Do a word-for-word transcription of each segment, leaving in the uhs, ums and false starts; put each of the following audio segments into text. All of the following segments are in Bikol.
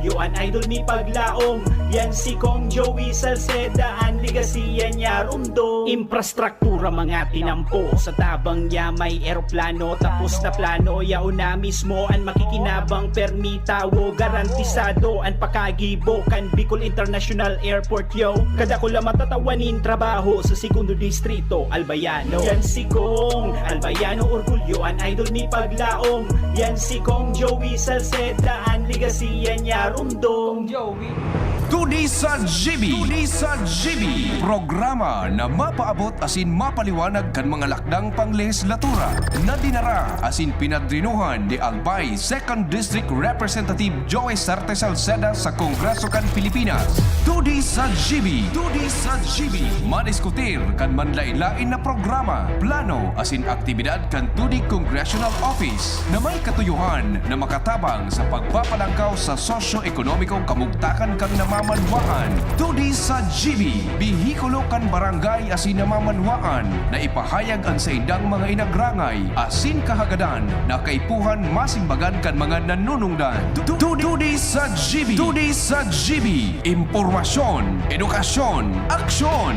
Yo an idol mi paglaom, yan si Kong Joey Salceda, an legasiya niya rumdom. Infrastruktura mga tinampo, sa tabang niya may eroplano, tapos na plano, yaon na mismo an makikinabang, permi tawo, garantisado an pakagibo kan Bicol International Airport, yo. Kadakula matatawan nin trabaho sa Segundo Distrito, Albayano. Yan si Kong Albayano, orgulyo an idol mi paglaom. Yan si Kong Joey Salceda, an legasiya niya rumdom. Joey. Tudi sa G B. Tudi sa G B. Programa na mapaabot asin mapaliwanag kan mga lakdang panglehislatura na dinara asin pinadrinuhan ni Albay Second District Representative Joey Sarte Salceda sa Kongreso kan Pilipinas. Tudi sa G B. Tudi sa G B. Madiskutir kan manlain-lain na programa, plano asin aktibidad kan Tudi Congressional Office na may katuyohan na makatabang sa pagpapalangkaw sa sosyo-ekonomikong kamugtakan kan namamanwaan. Tudi sa G B, behikulo kan barangay asin namamanwaan na ipahayag an saindang mga inagrangay asin kahagadan na kaipuhan masimbagan kan mga nanunungdan. Tu-, tu-, Tudi sa G B. Tudi sa G B. Impormasyon, edukasyon, aksyon.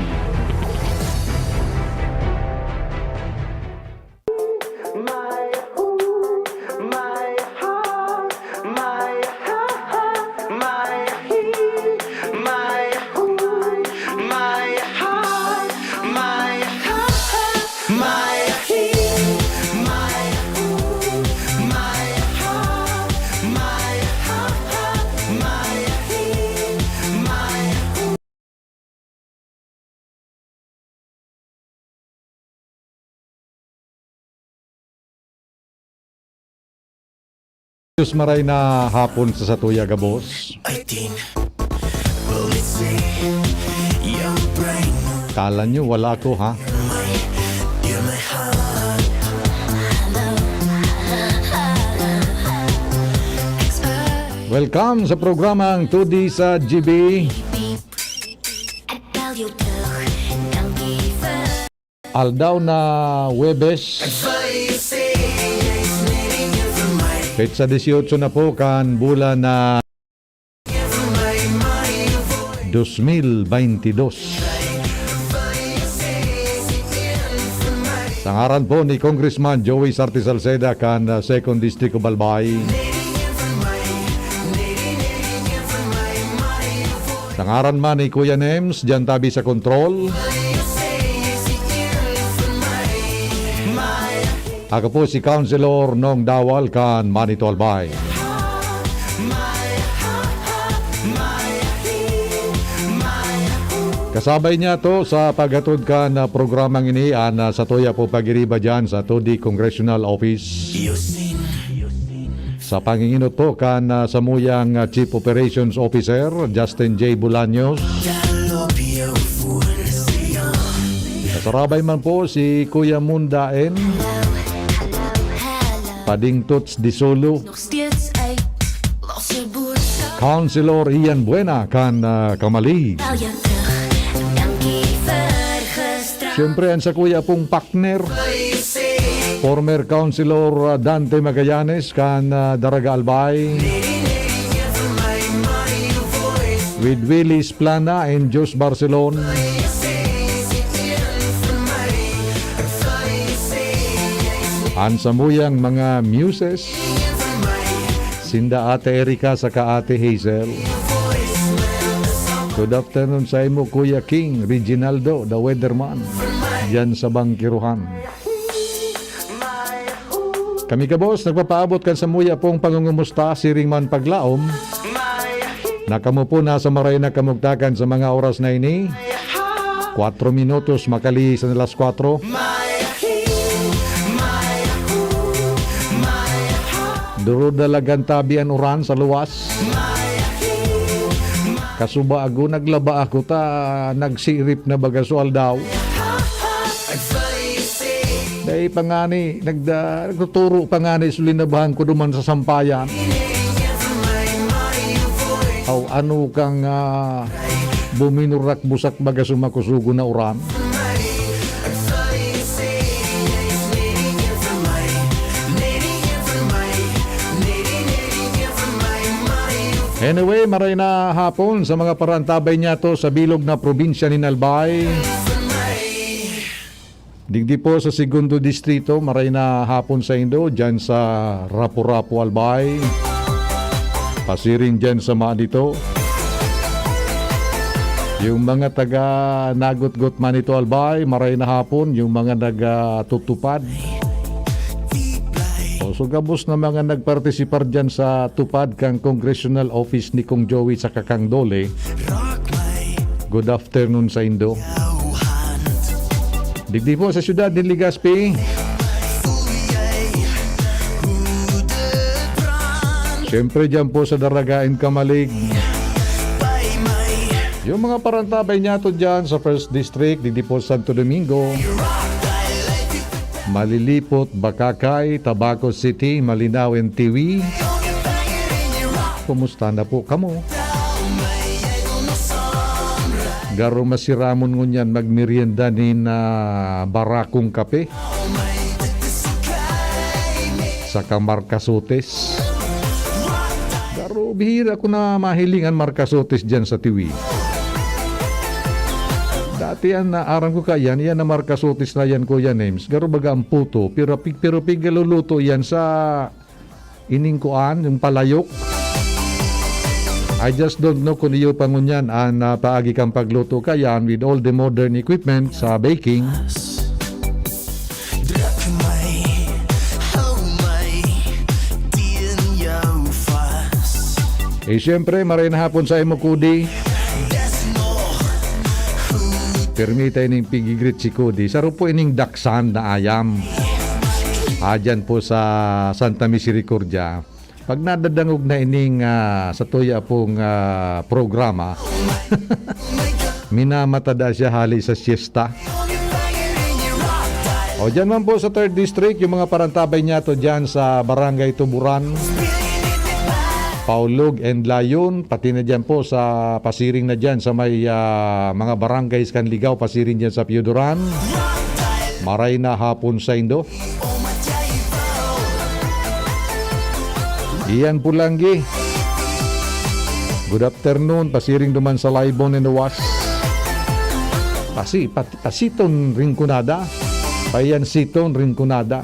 Diyos maray na hapon sa satuya gabos. Eighteen. Well, it's me, your brain. Kala nyo wala ako, ha? My, you're my heart. Welcome sa programang Tudi sa G B. Aldaw na Huwebes. Petsa dieciocho na po kan bulan na dos mil baynti dos. Sa ngaran po ni Congressman Joey Sarte Salceda kan, ah, Second District of Albay. Sa ngaran man ni Kuya Nems, diyan tabi sa kontrol. Ako po si Councilor Nong Dawal kan Manito Albay. Kasabay niya to sa paghatod kan, ah, programang ini, an, ah, satuya po pagiriba diyan sa Todi Congressional Office. Sa panginginot po kan, ah, samuyang, ah, Chief Operations Officer, Justin J Bolaños. Sa Sarabay man po si Kuya Munda N. Pading Toots Disolo. Councilor Ian Buena kan, ah, Camalig. Siyempre, an sakuya pong partner, former Councilor, ah, Dante Magallanes kan, ah, Daraga Albay. With Willis Plana and Jos Barcelon. An samuyang mga muses, sinda Ate Erica saka Ate Hazel. Good afternoon sa imo, Kuya King Reginaldo, the weatherman, diyan sa Bangkiruhan. Kami gabos, nagpapaabot kan samuya pong pangungumusta, siring man paglaom. Na kamo po nasa maray na kamugtakan sa mga oras na ini. Kwatro minutos makalihis an alas kwatro. Durud na lagan tabi an uran sa luwas. Kasubago, naglaba ako ta nagsirip na baga so aldaw. Dai pa ngani, nagda-, nagtuturo pa ngani so linabahan ko duman sa sampayan. Aw, ano kang, ah, buminurak busak baga so makusugon na uran? Anyway, maray na hapon sa mga parantabay niyato sa bilog na probinsya nin Albay. Digdi po sa Segundo Distrito, maray na hapon saindo, dyan sa Rapu-Rapu, Albay. Pasiring dyan sa Madito. Yung mga taga Nagotgot, Manito, Albay, maray na hapon. Yung mga nagatutupad. O, so gabos na mga nagpartisipar dyan sa tupad kan Congressional Office ni Kong Joey sa Kakang Dole. Good afternoon saindo. Digdi po sa siyudad ni Legazpi. Siyempre, dyan po sa Daraga and Camalig. Yung mga parantabay niyato dyan sa First District, digdi po sa Santo Domingo. Malilipot, Bacacay, Tabaco City, Malinao and Tiwi. Kumusta na po kamo? Garo masiramon ngunyan magmerienda nin, ah, barakong kape saka markasotes. Garo bihira ko na mahiling an markasotes dyan sa Tiwi. Dati yan, na aram ko ka yan, yan na markasotes na yan, Kuya Names. Garo baga ang puto, pero pig-, pero pigaluluto yan sa ining kuan, yung palayok. I just don't know kung iyo pa ngunyan an, ah, paagi kan pagluto kayan with all the modern equipment sa baking. Eh, siyempre, maray na hapon sa imo, Kudi. Permita ining pigigrit si Kudi. Saro po ining daksan na ayam. Ah, dyan po sa Santa Misericordia. Pag nadadangog na ining, ah, sa tuya pong, ah, programa, minamatada siya hali sa siesta. O, dyan man po sa Third District, yung mga parantabay niyato dyan sa Barangay Tuburan, Paulog and Layon, pati na dyan po sa pasiring na dyan sa may, ah, mga barangays kan Ligao, pasiring dyan sa Pioduran. Maray na hapon saindo. Iyan Pulanggi. Good afternoon, pasiring duman sa Laibon and Uwas. Pasi-, pat-, Pasiton Rinconada. Payan Siton Rinconada.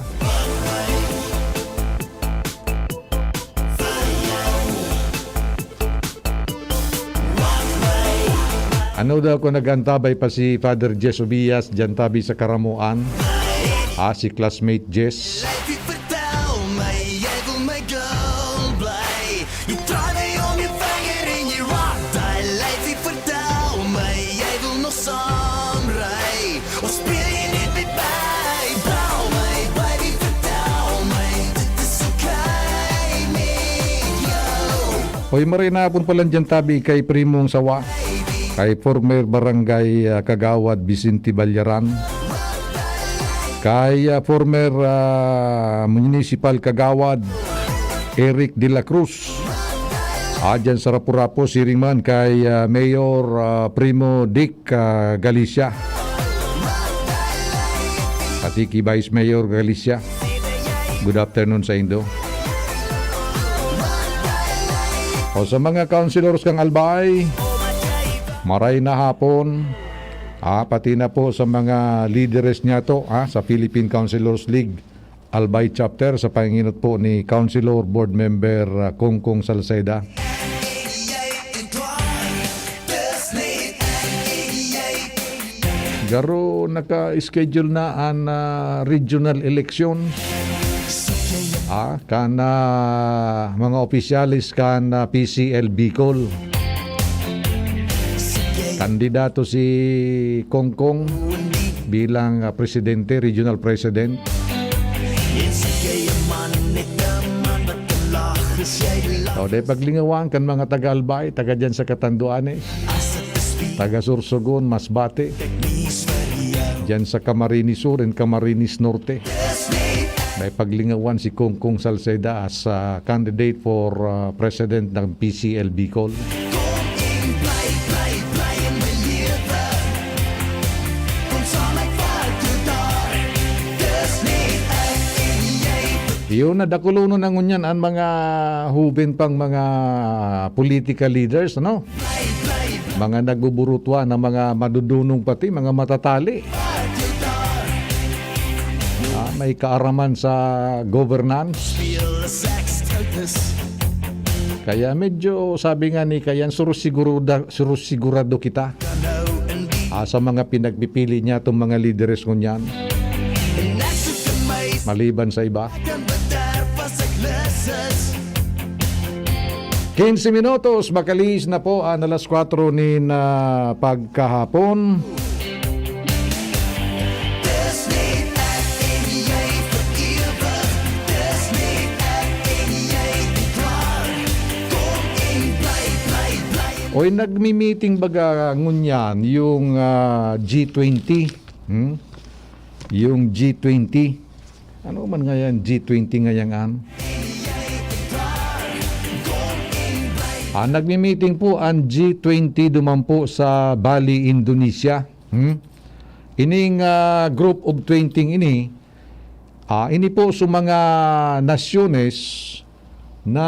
Ano daw kung nag-antabay pa si Father Jess Obias diyan tabi sa Karamoan? Ah, si classmate Jess. Hoy, maray na hapon pala dyan tabi kay Primong Sawa, kay former barangay, ah, kagawad Vicente Ballaran, kay, ah, former, ah, municipal kagawad Eric de la Cruz. Ah, dyan sa Rapu-Rapu, siring man kay, ah, Mayor, ah, Primo Dick, ah, Galicia. Pati ki Vice Mayor Galicia. Good afternoon saindo. O sa mga councilors kang Albay, maray na hapon. Ah, pati na po sa mga lideres niyato, ah, sa Philippine Councilors League. Albay Chapter sa panginot po ni Councilor Board Member, ah, Kongkong Salceda. Garo naka-schedule na an, ah, regional election, ah, kan, ah, mga opisyales kan, ah, P C L Bicol. Kandidato si Kongkong bilang, ah, presidente, regional president. O, dai paglingawan kan mga taga Albay, taga diyan sa Catanduanes, taga Sorsogon, Masbate, diyan sa Camarines Sur and Camarines Norte. Dai paglingawan si Kongkong Salceda as, ah, candidate for, ah, president ng P C L Bicol. Yun, nadakulonon na ngunyan ang mga huben pang mga political leaders, ano? Mga nagbuburutwa na mga madudunong pati, mga matatali. Ah, may kaaraman sa governance. Kaya medyo, sabi nga ni Kayan, surusigurado, surusigurado kita, ah, sa mga pinagpipili niya itong mga lideres ngunyan. Maliban sa iba. Quince minutos, makalihis na po ang alas kwatro nin, ah, pagkahapon. Oy, nagmi-meeting baga ngunyan yung, ah, G twenty. Hmm? Yung G twenty. Ano man ngayon G twenty ngayon, an? Ah, nagmi-meeting po ang G twenty duman po sa Bali, Indonesia. Hmm? Ining, ah, group of twenty ini, ah, ini po sa mga nasyones na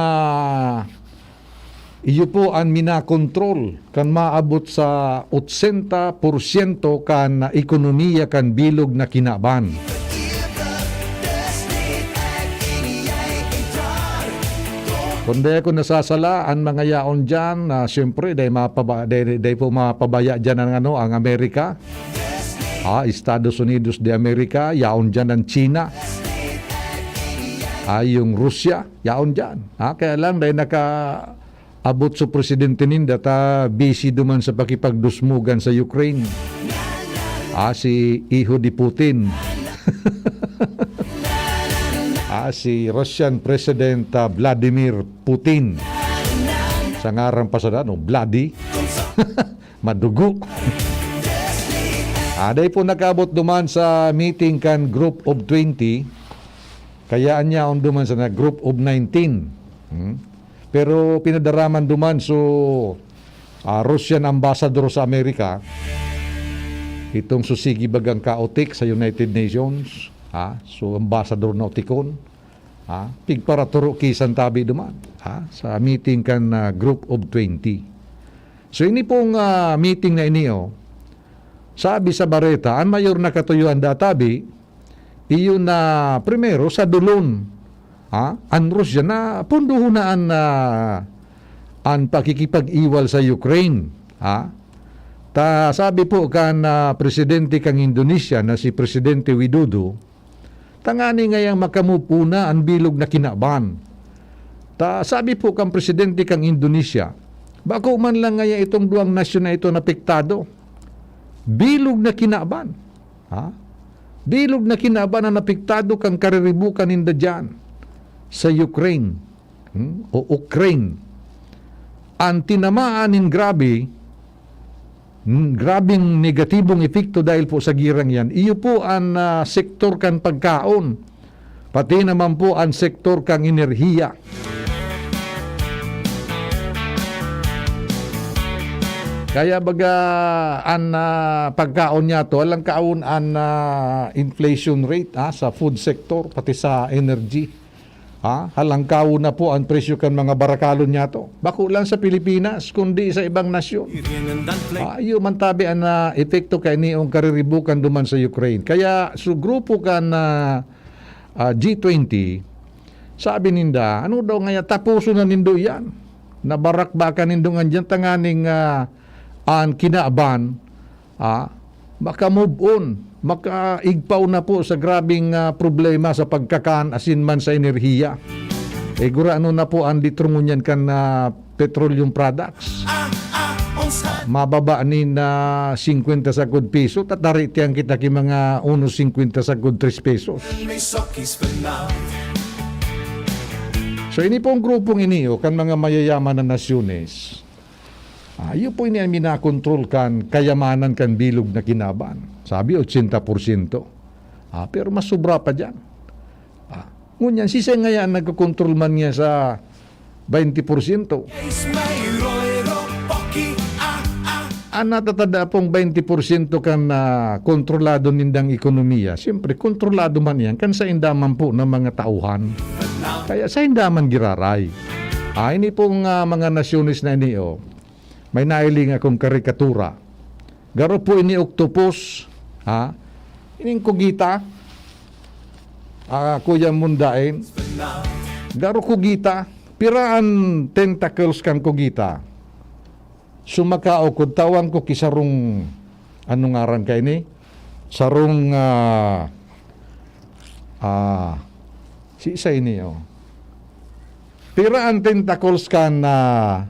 iyo po an minakontrol kan maabot sa otsenta porsyento kan ekonomiya kan bilog na kinaban. Kung di ako nasasala, ang mga yaon diyan, ah, siyempre, dai mapaba-, dai, dai po mapabaya diyan ang, ano, ang Amerika. Ah, Estados Unidos de America, yaon diyan ang China. Ah, yung Russia, yaon diyan. Ah, kaya lang, dai nakaabot sa presidente ninda, ta busy duman sa pakipagdusmugan sa Ukraine. Ah, si Iho di Putin. Ah, si Russian President, ah, Vladimir Putin. Sa ngaran pa sa, ano, Vladi. Madugo. Ah, dai po nakaabot duman sa meeting kan Group of twenty. Kaya an yaon duman sana Group of nineteen. Hmm? Pero pinadaraman duman so, ah, Russian ambassador sa Amerika, itong susigi bagang kaotik sa United Nations, ah, so ambassador na otikon, ah, pigparaturo ki santabi duman, ah, sa meeting kan, ah, Group of twenty. So ini pong, ah, meeting na ini, oh, sabi sa bareta, an mayor na katuyoan databi, iyo na primero sa dulon, ha? An Rusya na punduhon na an, ah, an pakikipag-iwal sa Ukraine, ha? Ta sabi po kan, ah, presidente kan Indonesia na si Presidente Widodo, tangani ngayang makamove on na an bilog na kinaban. Ta sabi po kan presidente kan Indonesia, bako man lang ngaya itong duwang nasyon na ito napektado. Bilog na kinaban. Ha? Bilog na kinaban an apektado kan kariribukan ninda diyan sa Ukraine, hmm, o Ukraine. An tinamaan nin grabe, hmm, grabeng negatibong epekto dahil po sa girang yan, iyo po an, ah, sektor kan pagkaon, pati naman po an sektor kan enerhiya. Kaya baga, an, ah, pagkaon niya to, alang kaon an, ah, inflation rate, ah, sa food sector, pati sa energy. Ah, halangkawon na po an presyo kan mga barakalon niya to. Bako lang sa Pilipinas, kundi sa ibang nasyon. Ah, iyo man tabi an, ah, epekto kaini ang kariribukan duman sa Ukraine. Kaya, so grupo kan, ah, ah, G twenty, sabi ninda, "Ano daw ngaya, tapuson na nindo iyan? Nabarakbakan nindo ngan diyan tanganing, ah, an kinaban, ah, maka-move on, makaigpaw na po sa grabeng, ah, problema sa pagkakan asin man sa enerhiya." Eh, gurano na po an litro ngunyan kan, ah, petroleum products. Mababa nin, ah, singkwenta sagkod piso, tatari tiyan kita ki mga uno singkwenta sagkod tres pesos. So, ini pong grupong ini, oh, kan mga mayayaman na nasyones, ah, iyo po ini an minakontrol kan kayamanan kan bilog na kinaban. Sabi, otsenta porsyento. Ah, pero mas sobra pa diyan. Ah, ngunyan, siisay ngaya an nagkokontrol man niya sa baynte porsyento? An natatada pong baynte porsyento kan, ah, kontrolado nindang ekonomiya, siyempre kontrolado man iyan kan sainda man po na mga tauhan. Kaya sainda man giraray. Ah, ini pong, ah, mga nasyones na ini, oh, may nailing akong karikatura. Garo po ini octopus, ha? Ining kugita, ah, Kuya Mundain. Garo kugita. Pira an tentacles kan kugita? Sumaka o kung tawan ko ki sarong, ano ngaran kaini? Sarong, ah, ah, si isa ini, oh. Pira an tentacles kan, ah,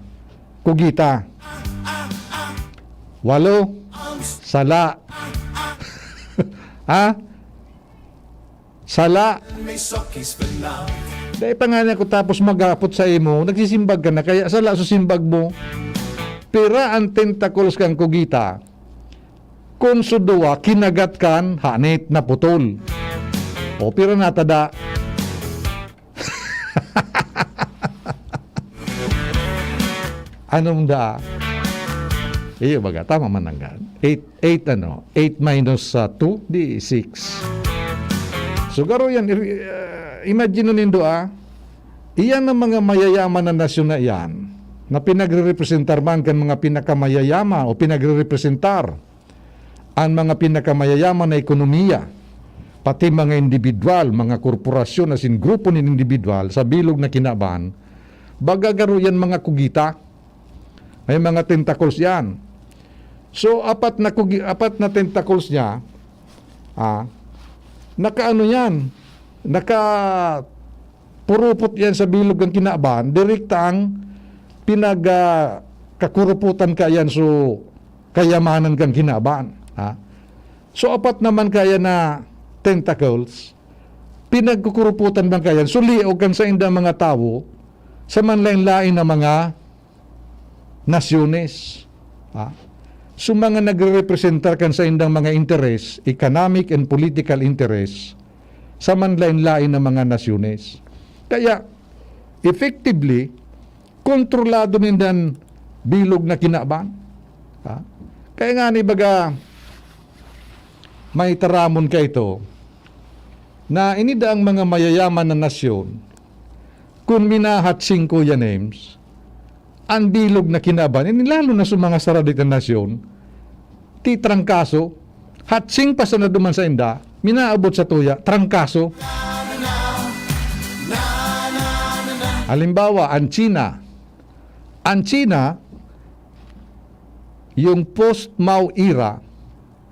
kugita? Walo? Sala? Ha? Sala? Dai pa nga niya ko tapos maghapot sa imo, nagsisimbag ka na, kaya sala sa simbag mo. Pira an tentacles kan kugita? Kun sa duwa, kinagat kan hanit na putol. O, pira na tada? Anong da? Iyo, baga, tama man ang gan. Eight, eight, ano, eight minus, ah, two, di six. So, garo yan, i-, ah, imagine nindo, ah, iyan ang mga mayayaman na nasyon na iyan, na pinagre-representar man kan mga pinakamayayaman o pinagre-representar an mga pinakamayayaman na ekonomiya, pati mga indibidwal, mga korporasyon asin grupo nin indibidwal sa bilog na kinaban, baga garo yan mga kugita. May mga tentacles yan. So, apat na kugi-, apat na tentacles niya, ah, nakaano yan, naka-, purupot yan sa bilog kan kinaban, direktang pinag, ah, kakuruputan ka yan, so, kayamanan kan kinaban, ha? So, apat naman kaya na tentacles, pinagkukuruputan man kaya, so, liog kan saindang mga tawo sa manlain-lain na mga nasyones, ha? So, mga nagrerepresentar kan saindang mga interes, economic and political interes, sa manlain-lain na mga nasyones. Kaya, effectively, kontrolado nindan bilog na kinaban. Ha? Kaya nga ni baga, may taramon ka ito, na inida ang mga mayayaman na nasyon, kun minahatsing ko yan, Ems, an bilog na kinaban, ini lalo na sa mga saradit na nasyon, ti trangkaso, hatsing pa sana duman sainda, minaabot sa tuya, trangkaso. Halimbawa, an China. An China, yung post-Mao era,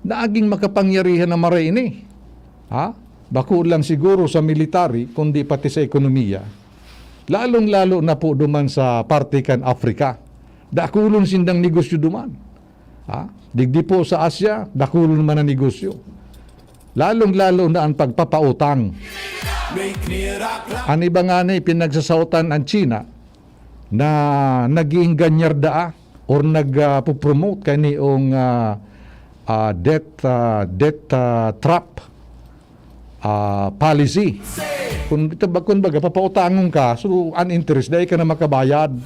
naging makapangyarihan na maray ini. Ha? Bako lang siguro sa military, kundi pati sa ekonomiya. Lalong-lalo na po duman sa parte kan Africa. Dakulon sindang negosyo duman. Ha? Digdi po sa Asia, dakulon man ang negosyo. Lalong-lalo na ang pagpapautang. An iba ngani, pinagsasaotan an China na nag-iingganyar daa or nag, ah, pupromote kaniyong, ah, ah, debt, ah, debt, ah, trap, ah, policy. Kun, kun baga, papautangon ka, so, an interest, dai ka na makabayad.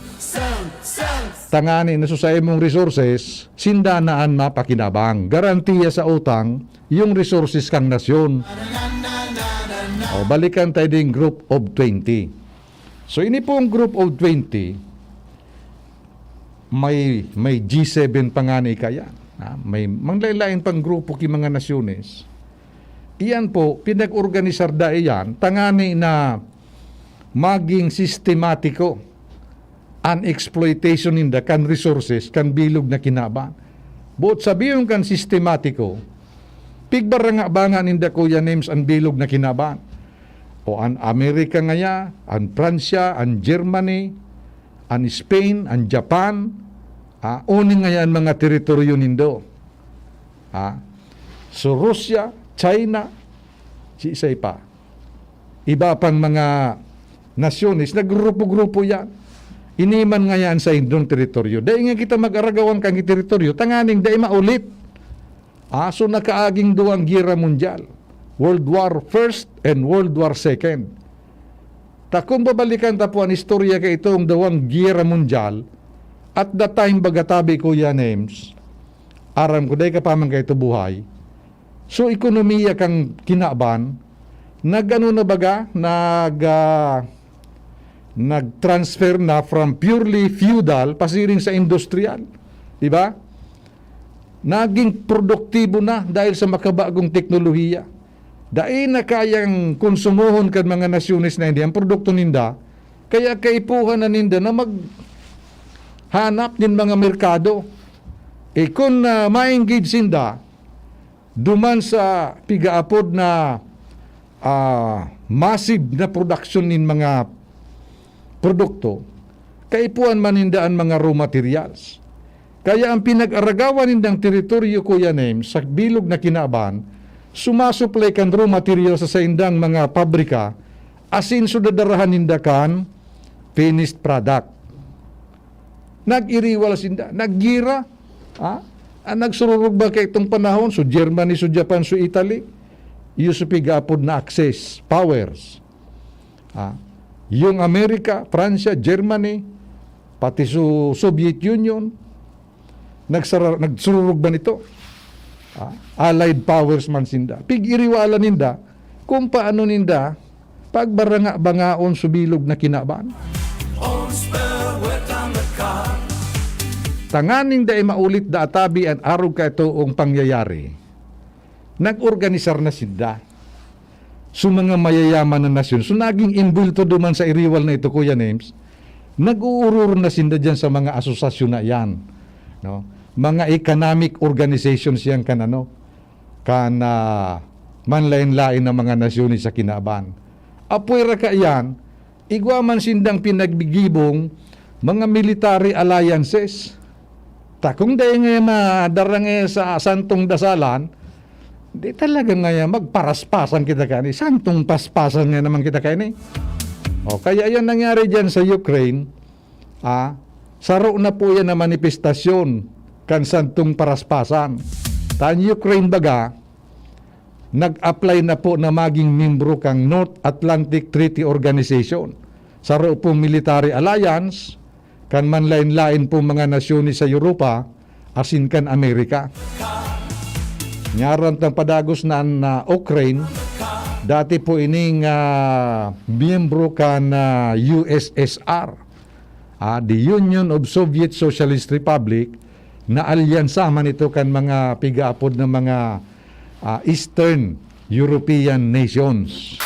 Tangani na sa saimong resources, sinda na an mapakinabang. Garantiya sa utang, yung resources kang nasyon. O, balikan tayo din group of twenty. So, ini pong group of twenty, may, may G seven pa nga ni kaya. Ha? May manglain-lain pang grupo ki mga nasyones. Iyan po, pinag-organisar da iyan, tangani na maging sistematiko an exploitation ninda kan resources kan bilog na kinaban. Buot sabihon kan sistematiko, pigbaranga-banga ninda, Kuya Nems, an bilog na kinaban. O an Amerika ngaya, an Pransya, an Germany, an Spain, an Japan, ah, uni ngaya an mga teritoryo nindo. Ah, so, Russia, China, si isay pa. Iba pang mga nasyones, naggrupo-grupo yan. Ini man ngaya an saindong teritoryo. Dai nga kita mag-aragawan kan teritoryo, tanganing dai maulit. Ah, so nakaaging duwang giyera mundyal, World War First and World War Second. Ta kung babalikan ta po an istorya kaitong duwang giyera mundyal, at the time, baga tabi, Kuya Nems, Aram ko, dai ka pa man kaito buhay. So, ekonomiya kan kinaban, nag-ano na baga, nag, ah, nag-transfer na from purely feudal pasiring sa industrial. Di ba? Naging produktibo na dahil sa makabagong teknolohiya. Dai na kayang konsumohon kan mga nasyones na ini an produkto ninda, kaya kaipuhan na ninda na maghanap nin mga merkado. E kun, ah, ma-engage sinda duman sa pigaapod na, ah, massive na production nin mga produkto, kaipuhan man ninda an mga raw materials. Kaya ang pinag-aragawan nindang teritoryo, Kuya Nem, sa bilog na kinaban, sumasuplay kan raw material sa saindang mga pabrika, asin so dadarahan ninda kan finished product. Nag-iriwal sinda, naggira. Ha? Ang nagsururog ba kaitong panahon? So Germany, so Japan, so Italy, iyo so pigaapod na Axis powers. Ha? Yung Amerika, Pransya, Germany, pati so Soviet Union, nagsara-, nagsururog ba nito? Ha? Allied powers man sinda. Pig-iriwalan ninda kung paano ninda pagbaranga-bangaon so bilog na kinaban. Tanganing dai maulit da atabi an arog kaitoong pangyayari, nag-organisar na sinda. So, mga mayayaman na nasyon, so, naging imbulto duman sa iriwal na ito, Kuya Names, nag-uuror na sinda diyan sa mga asosasyon na iyan, no? Mga economic organizations yan kan ano, kan, ah, manlaen-laen na mga nasyon sa kinaban. Apwera kaiyan, igwa man sindang pinaggibong mga military alliances. Ta kung dai ngaya madara ngaya sa santong dasalan, di talaga ngaya magparaspasan kita kaini. Santong paspasan nga naman kita kaini. O, kaya yan nangyari diyan sa Ukraine, ah, saro na po yan na manifestasyon kan santong paraspasan. Ta an Ukraine baga, nag-apply na po na maging miyembro kan North Atlantic Treaty Organization, saro pong military alliance kan manlaen-laen pong mga nasyon sa Europa asin kan Amerika. Ngaran tang padagos na an, ah, Ukraine, dati po ining, ah, miyembro kan, ah, U S S R, ah, the Union of Soviet Socialist Republic, na alyansa man ito kan mga pigaapod na mga, ah, Eastern European nations.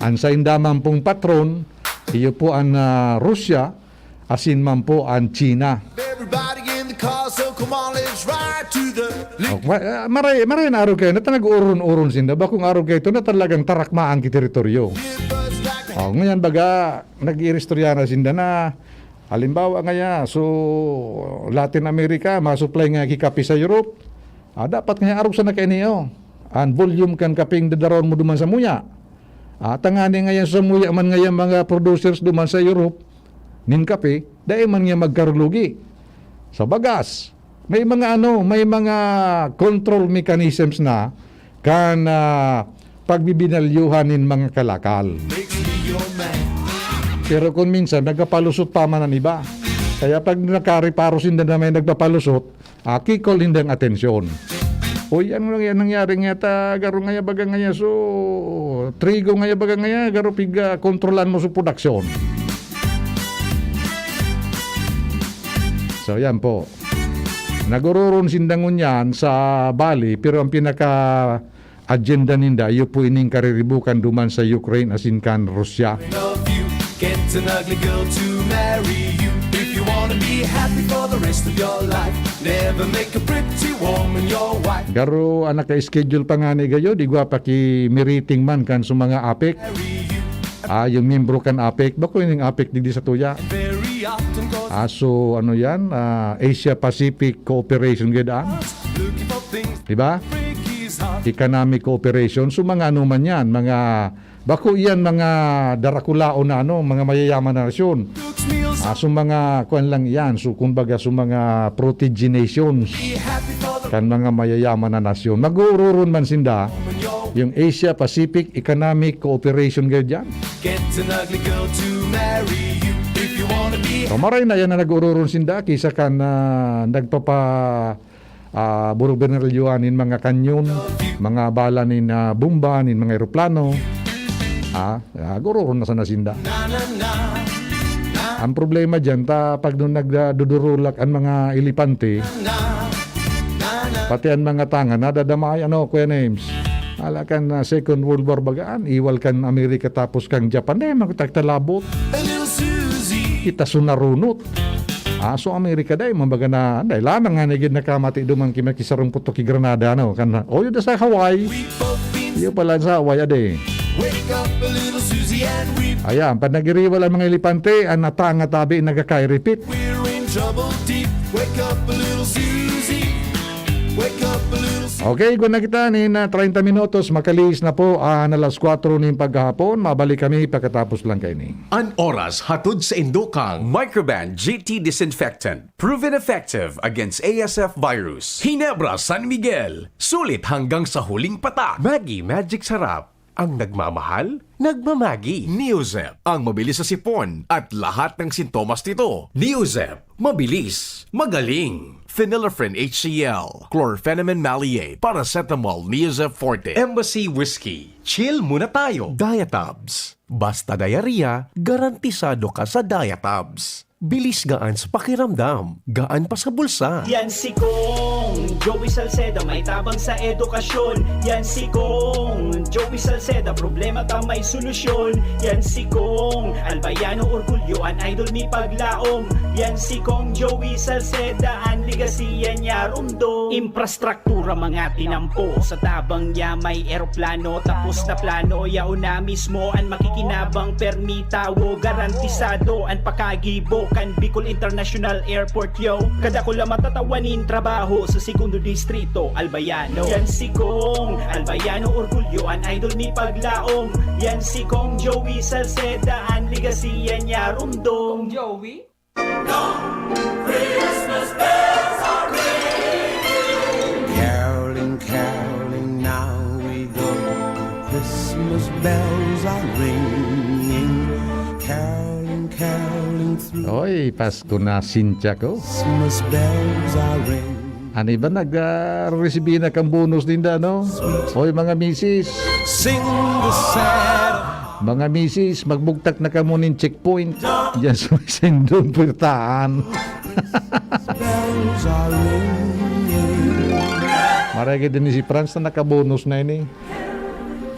An sainda man pong patron, iyo po an, ah, Russia, asin man po an China. Everybody in the car, so come on, let's ride to the liquor. Oh, ma-, ah, maray, maray na arog kayo, na ta nag-uron-uron sinda, bakong arog kayo ito na talagang tarakmaan ki teritoryo. Oh, ngayon baga, nag-iiristorya na sinda na, halimbawa ngaya, so, Latin America, masupply nga ki kape sa Europe, ah, dapat nga arog sana kaini, oh, an volume kan kapeng dadaron mo duman sa muya. Ah, tangani ngaya sa muya man ngaya mga producers duman sa Europe, nin kape, dai man nga magkarulugi. Sa bagas, may mga ano, may mga control mechanisms na kan, ah, pagbibinalyuhan nin mga kalakal. Pero kung minsan, nagpapalusot pa man an iba. Kaya pag nakareparo sinda na may nagpapalusot, ah, kikol nindang atensyon. Uy, ano nang-, nangyari nga ta, garo ngaya baga ngaya, so, trigo ngaya baga ngaya, garo piga kontrolan mo sa produksyon. So, yan po. Nagororon sinda ngunyan sa Bali, pero ang pinaka agenda ninda, iyo po ining kariribukan duman sa Ukraine asin kan Russia. Love you, get an ugly girl to marry you. If you wanna be happy for the rest of your life, never make a pretty woman your wife. Garo, ang naka-schedule pa nga ni gayo, di gwa pa ki meeting man kan sa mga APEC. Marry you. Ah, yung miyembro kan APEC. Bako yun yung APEC digdi sa tuya. Very often cause Ah, so ano yan? Ah, Asia Pacific Cooperation, gayaan. Looking for things Di ba? Break his heart. Economic cooperation. So, mga ano man yan, mga, bako yan, mga darakulaon na ano, mga mayayaman na nasyon. Cooks meals Ah, so, mga, kuwan lang yan. So, kumbaga, so, mga protege nations Be happy for the kan mga mayayaman na nasyon. Mag-uururon man sinda, when you're yung Asia Pacific Economic Cooperation, gayaan. Get an ugly girl to marry you. If you wanna be So, maray na yan na nag-uururon sinda, kisa kan, ah, nagpapa- ah, burubinalyoan nin mga kanyon, mga bala nin, ah, bomba, nin mga eroplano. Ah, ah, guroron na sana sinda. Ang problema diyan, ta pag nung nagdudurulak ang mga elepante, pati ang mga tangan, nadadamay, ano, Kuya Names? Ala kan, ah, Second World War bagaan, iwal kan Amerika tapos kan Japan, dai man kita labot. Kita sunarunot. Ah, so Amerika dai, mambaga na, dai lamang nga nagid nakamati duman ki makisarungkot to ki Granada, ano? Kan, oh, yun sa Hawaii. Iyo pala sa Hawaii, ade. Wake up a little Susie and we Ayan, pag nagiriwal ang mga elepante, ang natanga tabi, nagkakairipit. We're in trouble deep. Wake up a little Susie. Wake up a little Susie. Okay, kung nakita ni na treinta minutos, makalihis na po ang alas kwatro nin paghahapon. Mabalik kami pagkatapos lang kaini. An oras hatod sa indokang Microban G T Disinfectant. Proven effective against A S F virus. Ginebra San Miguel. Sulit hanggang sa huling patak. Maggi Magic Sarap. Ang nagmamahal, nagmamagi. Neozep, ang mabilis sa sipon at lahat ng sintomas nito. Neozep, mabilis, magaling. Phenylephrine H C L, chlorphenamine maleate, paracetamol, Neozep Forte, Embassy Whiskey. Chill muna tayo. Diatabs. Basta diarrhea, garantisado ka sa Diatabs. Bilis gaan sa pakiramdam, gaan pa sa bulsa. Yan si Kong Joey Salceda, may tabang sa edukasyon. Yan si Kong Joey Salceda, problema ta may solusyon. Yan si Kong Albayano Orgulyo, an idol mi paglaom. Yan si Kong Joey Salceda, an legacy yan niya rumdom. Infrastruktura mga tinampo, sa tabang niya may eroplano. Tapos na plano, yaon na mismo an makikinabang permi tawo, garantisado an pakagibo kan Bicol International Airport, yo. Kadakula matatawa nin trabaho sa Segundo Distrito, Albayano. Yan si Kong Albayano Orgulyo, an idol mi paglaom. Yan si Kong Joey Salceda, an legacy yan niya rumdom. Kong Joey? Christmas bells are ringing. Caroling, caroling, now we go. Christmas bells are ringing. Caroling, caroling through. Oy, Pasko na, Cynthia ko. Christmas bells are ringing. Ano ba, nag, ah, resibi na kang bonus ninda, no? Oy, mga misis. Sing the sad. Mga misis, magbugtak na kamo nin checkpoint. Diyan sa may sendong puwertahan. Bells are ringing. Maragid din si Franz na nakabonus na ini.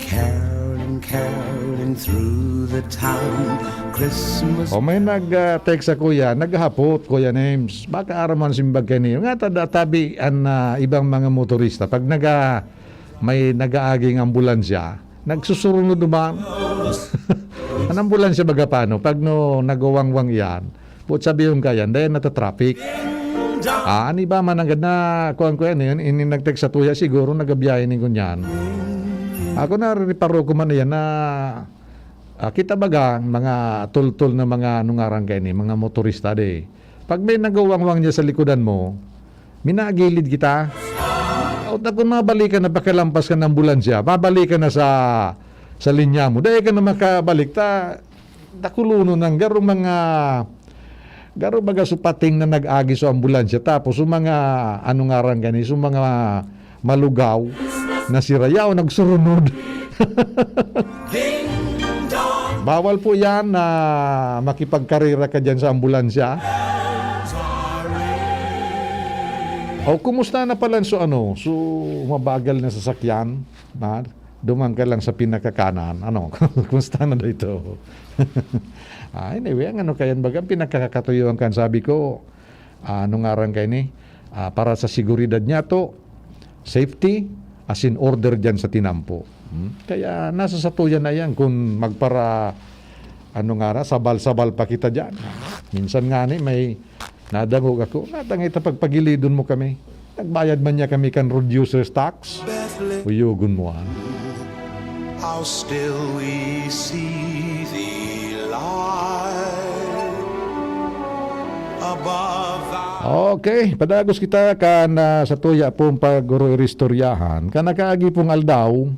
Caroling, caroling through the town. Christmas. O, may nag, ah, text sa kuya, naghapot, Kuya Names. Baka araman simbag kayo niyo. Nga, tada, tabi, an, ah, ibang mga motorista, pag naga, may nagaaging ambulansya, nagsusurunod naman. An ambulansya baga paano? Pag no, nagwawangwang iyan, buot sabi yung kayan, dahil natatraffic. Ah, ani ba man nanggad na, kuwan ko yan, yun, ini nag-text sa tuya, siguro nagabiyahe ni ngunyan. Ako na, reparo ko man yan na, ah, kita baga, mga tultol na mga, anong ngaran kayo ni, mga motorista, de. Pag may nagwawangwang niya sa likodan mo, minagilid kita. O, ta kung mabalikan na pakilampas ka ng ambulansya, mabalikan na sa, sa linya mo. Dahil ka na makabalik, ta, dakulonon ng garo mga, garo mga supating na nag-agi sa ambulansya. Tapos, yung mga, ano ngaran gani, yung mga malugaw na si Rayaw nagsurunod. Bawal po yan na makipagkarera ka dyan sa ambulansya. O, kumusta na pala so, ano, so mabagal na sasakyan? Na, duman ka lang sa pinakakanan. Ano, kumusta na daw ito? Ah, anyway, ang ano kayan, baga, ang pinakakatuyuan kan, sabi ko, ah, ano ngaran kayo ni? Ah, para sa seguridad niya to, safety, as in order dyan sa tinampo. Hmm? Kaya nasa satuyan na yan kung magpara, ano nga na, sabal-sabal pa kita dyan. Minsan nga ni, may nadangog ako, natangay ta pagpagilidon mo kami. Nagbayad man niya kami kan road users tax. Uyogon mo, ah. How still we see thee lie above the Okay, padagos kita kan, ah, sa tuya pong pag-oro-iristoryahan. Kan nakaagi pong aldaw,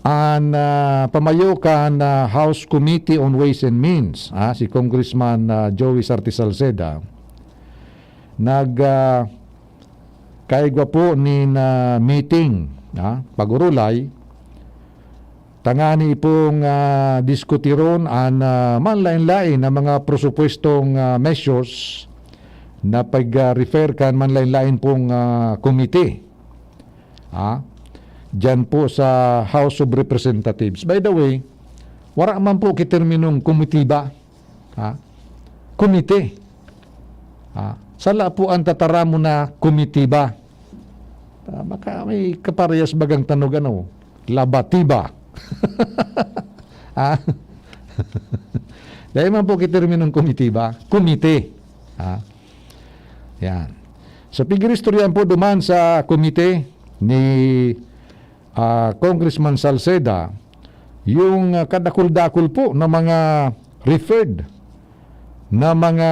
an, ah, pamayo kan, ah, House Committee on Ways and Means, ah, si Congressman, ah, Joey Sarte Salceda, nag, ah, kaigwa po nin, ah, meeting, ah, pag-urulay, tangani pong, ah, diskutiron an, ah, manlaen-laen na mga presupuestong, ah, measures na pag, ah, refer kan manlaen-laen pong, ah, komite. Ah, diyan po sa House of Representatives. By the way, wara man po ki terminong komitiba. Ha? Komite. Ha? Sala po an tataramon na komitiba. Ah, baka may kaparehas bagang tanog, ano, labatiba. Ha? Dahil man po ki terminong komitiba, komite. Ha? Yan. So, pigiristoryaan po duman sa komite ni ah, Congressman Salceda, yung, ah, kadakul-dakul po na mga referred na mga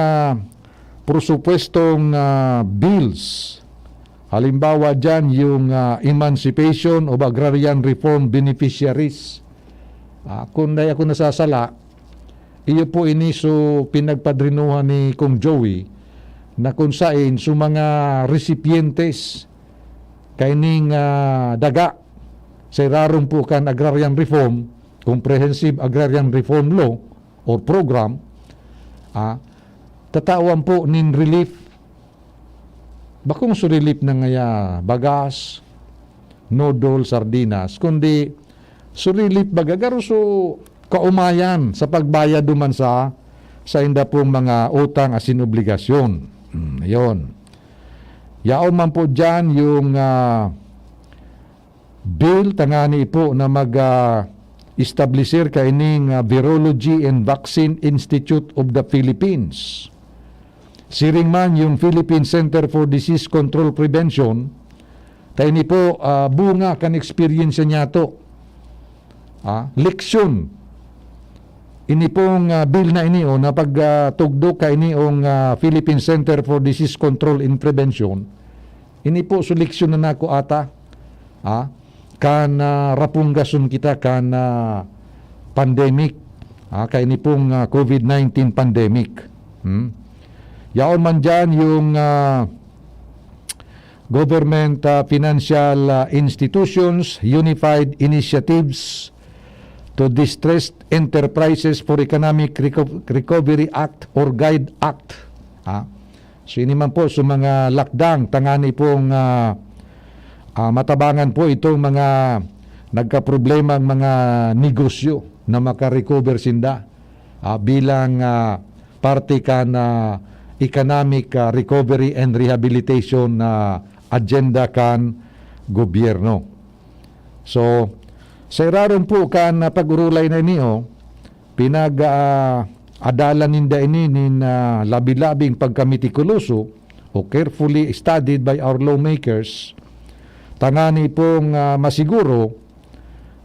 presupuestong, ah, bills. Halimbawa diyan, yung, ah, Emancipation of Agrarian Reform Beneficiaries. Ah, kung di ako nasasala, iyo po ini so pinagpadrinuhan ni Kong Joey na kung sain so mga recipientes kaining, ah, daga sa irarom po kan agrarian reform, Comprehensive Agrarian Reform Law or Program, ah, tatawan po nin relief. Bakong so relief na ngaya bagas, noodle, sardinas, kundi so relief baga garo so kaumayan sa pagbayad duman sa, sa inda pong mga utang asin obligasyon. Hmm, yun. Yaon man po diyan yung, ah, bill tangani po na mag, ah, establisir kaining, ah, Virology and Vaccine Institute of the Philippines. Siring man yung Philippine Center for Disease Control Prevention, kaini po, ah, bunga kan eksperyensya niyato. Ah, leksyon. Ini pong, ah, bill na ini, oh, na pag, ah, tugdok kaini ong, ah, Philippine Center for Disease Control and Prevention, ini po so leksyon na nako ata, ah, kan, ah, rapunggason kita kan, ah, pandemic, ah, kaini pong, ah, covid nineteen pandemic. Hmm? Yaon man diyan yung, ah, government, ah, financial, ah, institutions, unified initiatives to distressed enterprises for Economic Reco-, Recovery Act or GUIDE Act. Ah, so, ini man po, so mga lakdang tangani pong, ah, ah, matabangan po itong mga nagkaproblemang mga negosyo na makarecover sinda, ah, bilang, ah, parte kan, ah, economic, ah, recovery and rehabilitation na agenda kan gobyerno. So, sa irarom po kan, ah, pag-urulay na ini, oh, pinag, ah, adalan ninda ini nin, ah, labi-labing pagkametikuloso o carefully studied by our lawmakers, tangani pong, ah, masiguro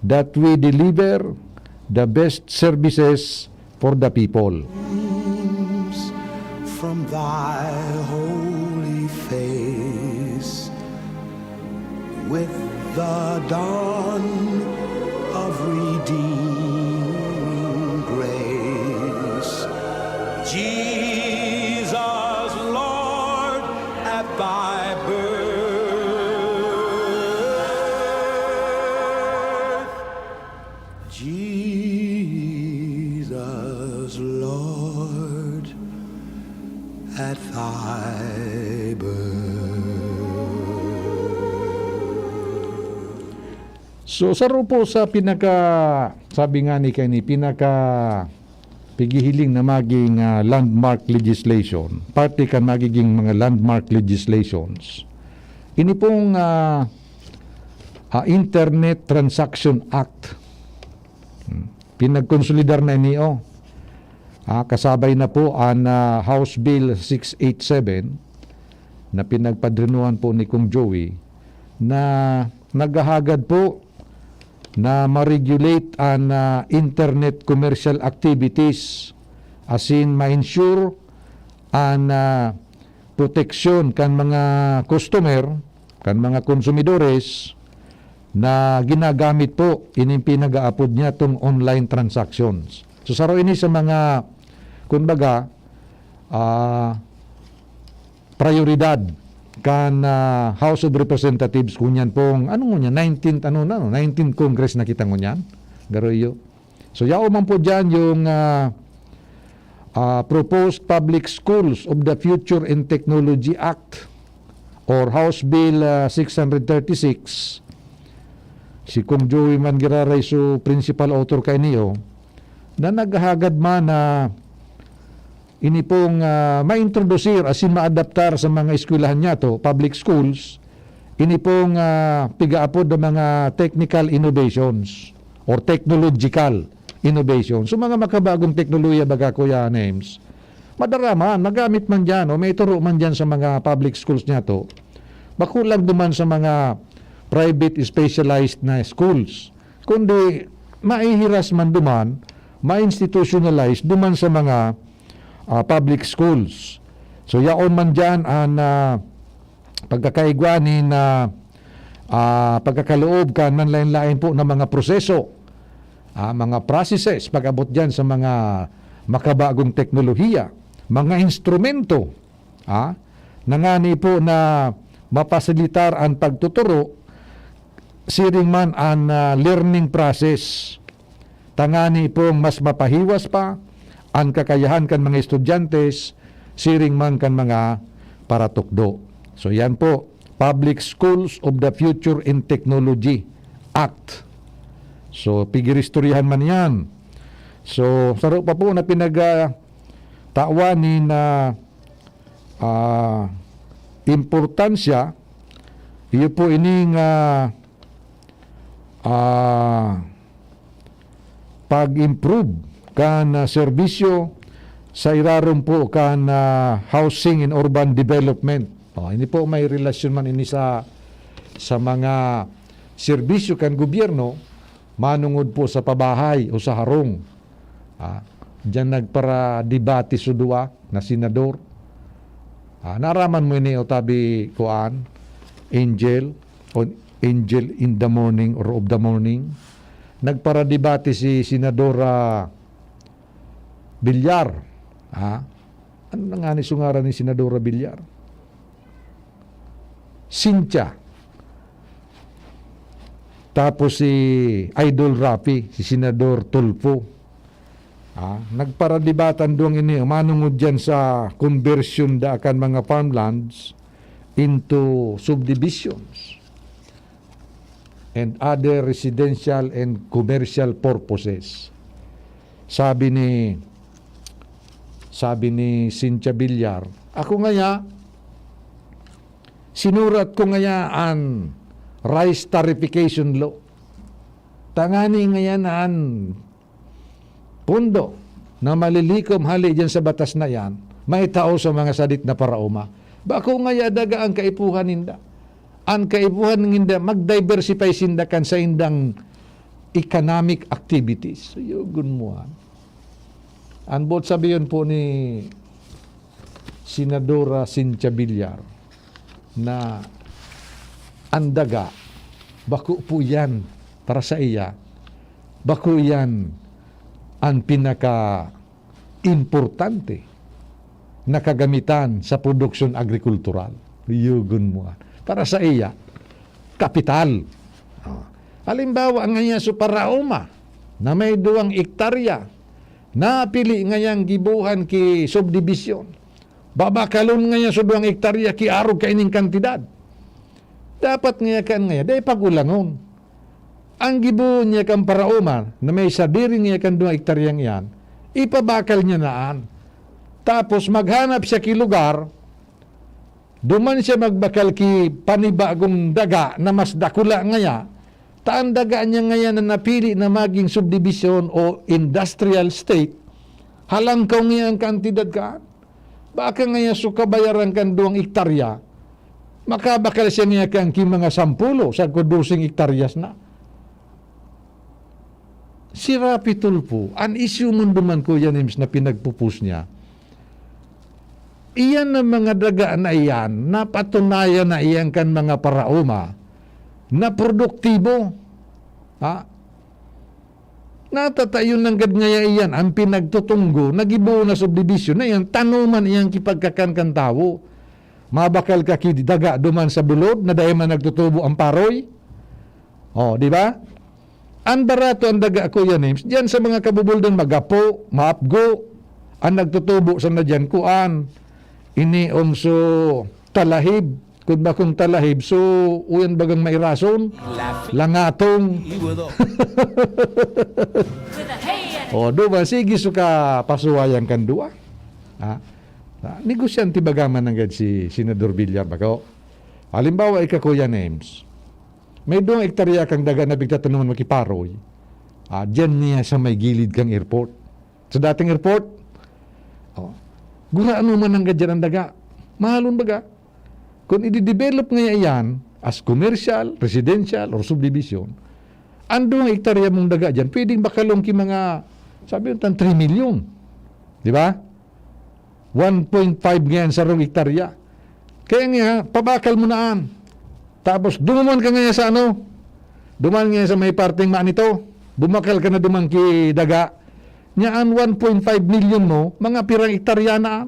that we deliver the best services for the people. From thy holy face, with the dawn of redeeming grace, Jesus, Lord, at thy birth. Jesus, Lord, at thy birth. So, saro po sa pinaka, sabi nga ni kani, pinaka pighihiling na maging, ah, landmark legislation, parte kan magiging mga landmark legislations. Ini pong, ah, ah, Internet Transaction Act. Hmm. Pinagkonsolidar na ini, oh. Ah, kasabay na po an, ah, House Bill six eight seven na pinagpadrinuhan po ni Kong Joey na naghahagad po na ma-regulate an, ah, internet commercial activities, asin ma-ensure an, ah, proteksyon kan mga customer, kan mga konsumidores na ginagamit po ining pinag-aapod niya tong online transactions. So, saro ini sa mga, kumbaga, ah, prayoridad kan, ah, House of Representatives, ngunyan pong, ano ngunyan, nineteenth, ano na, no? Nineteenth Congress na kita ngunyan. Garo iyo. So, yaon man po dyan yung, ah, ah, Proposed Public Schools of the Future and Technology Act or House Bill, ah, six hundred thirty-six. Si Kong Joey man giraray so principal author kaini, oh, na naghahagad man na ini pong, ah, maintrodusir asin maadaptar sa mga eskwelahan niyato, public schools, ini pong, ah, pigaapod na mga technical innovations or technological innovations. So, mga makabagong teknolohiya, baga, Kuya Nems, madara man, magamit man diyan o maituro man diyan sa mga public schools niyato. Bako lang duman sa mga private specialized na schools, kundi maihiras man duman, ma-institutionalize duman sa mga, ah, public schools. So, yaon man diyan an, ah, pagkakaigwa nin, ah, ah, pagkakaloob kan manlaen-laen po na mga proseso, ah, mga processes, pag-abot diyan sa mga makabagong teknolohiya, mga instrumento, ah, na ngani po na mapasilitar an pagtuturo, siring man an, ah, learning process, tangani pong mas mapahiwas pa an kakayahan kan mga estudyante, siring man kan mga paratukdo. So, yan po, Public Schools of the Future and Technology Act. So, pigiristoryahan man yan. So, saro pa po na pinag, ah, tawan nin, ah, ah, importansya, iyo po ining, ah, ah, pag-improve kan, ah, serbisyo sa irarom po kan, ah, housing and urban development. Oh, ini po may relasyon man ini sa, sa mga serbisyo kan gobyerno, manungod po sa pabahay o sa harong. Ah, diyan nagparadebate so duwa na senador. Ah, naaraman mo ini o tabi, kuan, Angel, o Angel in the morning or of the morning. Nagparadebate si Senadora Villar. Ah, ano na nga ni sungaran ni Senadora Villar? Cynthia. Tapos si Idol Rafi, si Senador Tulfo. Ah, nagparadebatan duwang ini, manungod diyan sa conversion da kan mga farmlands into subdivisions and other residential and commercial purposes. Sabi ni, sabi ni Cynthia Villar, "Ako ngaya, sinurat ko ngaya an rice tariffication law. Tangani ngayan an pondo na malilikom hali diyan sa batas na yan, maitao sa mga sadit na paraoma. Bako ngaya daga ang kaipuhan ninda. An kaipuhan ninda, mag-diversify sinda kan saindang economic activities." So, yugon mo, ah. An boot sabihon po ni Senadora Cynthia Villar na an daga, bako po yan para sa iya, bako yan an pinaka-importante na kagamitan sa produksyon agrikultural. Yugon mo, ah. Para sa iya, kapital. Ah. Halimbawa, ngaya so paraoma na may duwang ektarya, napili ngayang gibohan ki subdivision. Babakalon ngaya so duwang ektarya ki arog kaining kantidad. Dapat ngaya kan ngaya, dai pag-ulangon. Ang gibohon niya kan paraoma na may sadiri niya kan duwang ektaryang iyan, ipabakal niya na an. Tapos maghanap siya ki lugar, duman siya magbakal ki panibagong daga na mas dakula ngaya, ta an daga niya ngayan na napili na magin subdivision o industrial state, halangkaw niya an kantidad kaan. Baka ngaya so kabayaran kan duwang ektarya, makabakal siya niya kan ki mga sampulo, sagkod doseng ektaryas na. Si Raffy Tulfo, an isyu man duman, Kuya Nims, na pinagpupus niya, iyan na mga daga na iyan, napatunayan na iyan kan mga paraoma na produktibo. Ha? Natatayon nanggad ngaya iyan an pinagtutunggo na gibohon na subdivision na iyan, tanoman iyan ki pagkakan kan tawo. Mabakal ka ki daga duman sa bulod na dai man nagtutubo ang paroy. Oh, di ba? Ang barato ang daga, Kuya Nims, diyan sa mga kabubuldan, magapo, maapgo, ang nagtutubo sana diyan, kuan, iniong so talahib, kun bakong talahib, so uyan bagang mairason, langatong. O, duman, sige, so ka pasuwayan kan duwa. Ha? Ah, negosyante baga man nanggad si Senador Villar, bako? Halimbawa, ika, Kuya Nims, may duwang ektarya kang daga na pigtatanuman mo ki paroy. Ah, diyan niya sa may gilid kang airport. Sa dating airport, oh, gurano man nanggad diyan ang daga. Mahalon baga. Kung i-develop ngaya iyan as commercial, residential, or subdivision, ang duwang ektarya mong daga diyan, pwedeng bakalong ki mga, sabi mo, tan three million. Di ba? One point five ngayan sarong ektarya. Kaya nga, pabakal mo na an. Tapos, dumuman ka ngayan sa ano? Duman ngayan sa may parteng maanito. Bumakal ka na duman ki daga. Nya an one point five million mo, mga pirang ektarya na.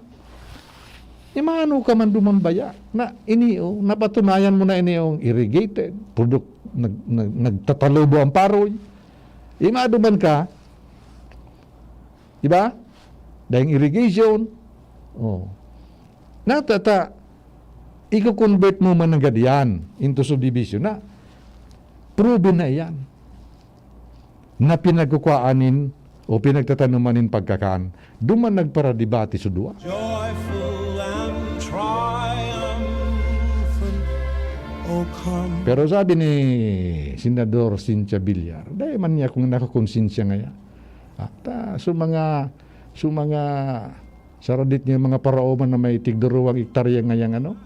Nya maano ka man duman baya? Na ini, oh, napatunayan mo na ini yung irrigated, produk-, nag-, nag-, nagtatalubo ang paroy. Ima duman ka, di ba? Dahil irrigation, oh. Natata, iko-convert mo man nanggad yan into subdivision na proven na iyan na pinagkukuhaan nin o pinagtatanuman nin pagkakan, duman nagparadebate so duwa. Joyful and triumphant, O come. Pero sabi ni Senador Cynthia Villar, dai man niya kung nakakonsensya ngaya. Ah, ta, so mga, so mga saradit niya, mga paraoman na may tigduruwang ektarya ngayang ano,